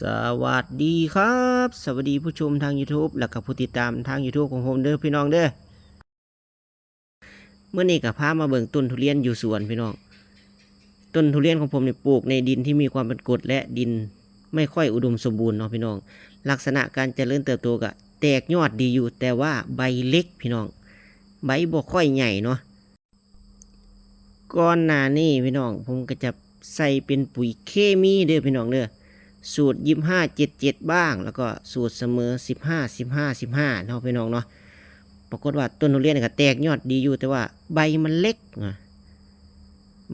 ສະຫວັດດີຄັບ ສະຫວັດດີຜູ້ຊົມທາງຢູທູບ ແລ້ວກໍຜູ້ຕິດຕາມທາງຢູທູບຂອງຜົມເດີພີ່ນ້ອງເດີ. ມື້ນີ້ກໍພາມາເບິ່ງຕົ້ນທຸລຽນຢູ່ສວນພີ່ນ້ອງ. ຕົ້ນທຸລຽນຂອງຜົມນີ້ປູກໃນດິນທີ່ມີຄວາມເປັນກົດ ແລະ ດິນໄມ່ຄ່ອຍອຸດົມສົມບູນເນາະພີ່ນ້ອງ. ລັກສະນະການຈະເລີນເຕີບໂຕກໍແຕກຍອດດີຢູ່ ແຕ່ວ່າໃບເລັກພີ່ນ້ອງ ໃບບໍ່ຄ່ອຍໃຫຍ່ເນາະ. ກ່ອນໜ້ານີ້ພີ່ນ້ອງ ຜົມກໍຈະໃສ່ເປັນປຸຍເຄມີເດີພີ່ນ້ອງເດີ ສູດຊາວຫ້າ ເຈັດ ເຈັດ ບ້າງ ແລ້ວກໍສູດສະເໝີ ຊາວຫ້າ ຊາວຫ້າ ຊາວຫ້າ ເນາະພີ່ນ້ອງເນາະ. ປາກົດວ່າຕົ້ນທຸລຽນນີ້ກໍແຕກຍອດດີຢູ່ ແຕ່ວ່າໃບມັນເລັກນະ.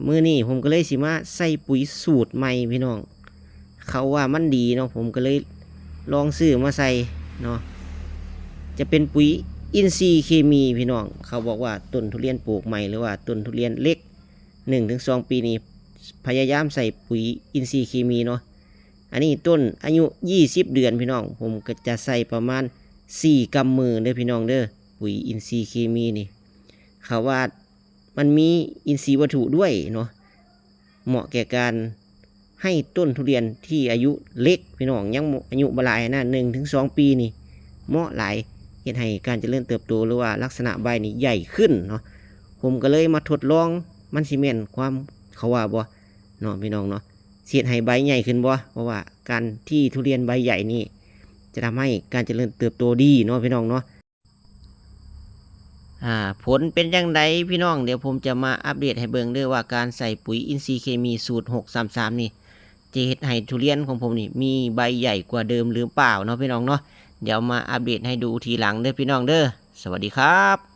ມື້ນີ້ຜົມກໍເລີຍຊິມາໃສ່ປຸຍສູດໃໝ່ພີ່ນ້ອງ ເຂົາວ່າມັນດີເນາະ ຜົມກໍເລີຍລອງຊື້ມາໃສ່ເນາະ. ຈະເປັນປຸຍອິນຊີເຄມີພີ່ນ້ອງ. ເຂົາບອກວ່າຕົ້ນທຸລຽນປູກໃໝ່ ຫຼືວ່າຕົ້ນທຸລຽນເລັກ ໜຶ່ງເຖິງສອງປີນີ້ ພະຍາຍາມໃສ່ປຸຍອິນຊີເຄມີເນາະ. ອັນນີ້ຕົ້ນອາຍຸຊາວເດືອນພີ່ນ້ອງ ຜົມກໍຈະໃສ່ປະມານສີ່ກຳມືເດີພີ່ນ້ອງເດີ ປຸຍອິນຊີເຄມີນີ້. ເຂົາວ່າ ມັນມີອິນຊີວັດຖຸດ້ວຍເນາະ ເໝາະແກ່ການໃຫ້ຕົ້ນທຸລຽນທີ່ອາຍຸເລັກພີ່ນ້ອງ ຍັງບໍ່ ອາຍຸບໍ່ຫຼາຍນະ ໜຶ່ງເຖິງສອງປີນີ້ ເໝາະຫຼາຍ ເຮັດໃຫ້ການຈະເລີນເຕີບໂຕ ຫຼືວ່າລັກສະນະໃບນີ້ໃຫຍ່ຂຶ້ນເນາະ. ຜົມກໍເລີຍມາທົດລອງ ມັນຊິແມ່ນຄວາມເຂົາວ່າບໍ່ເນາະພີ່ນ້ອງເນາະ ຊິເຮັດໃຫ້ໃບໃຫຍ່ຂຶ້ນບໍ່ ເພາະວ່າການທີ່ທຸລຽນໃບໃຫຍ່ນີ້ ຈະທຳໃຫ້ການຈະເລີນເຕີບໂຕດີເນາະພີ່ນ້ອງເນາະ. ອາ ຜົນເປັນຈັ່ງໃດພີ່ນ້ອງ ດຽວຜົມຈະມາອັບເດດໃຫ້ເບິ່ງເດີວ່າການໃສ່ປຸຍອິນຊີເຄມີສູດຫົກສາມສາມນີ້ ຈະເຮັດໃຫ້ທຸລຽນຂອງຜົມນີ້ມີໃບໃຫຍ່ກວ່າເດີມຫຼືເປົ່າເນາະພີ່ນ້ອງເນາະ. ດຽວມາອັບເດດໃຫ້ດູທີຫຼັງເດີພີ່ນ້ອງເດີ. ສະຫວັດດີຄັບ.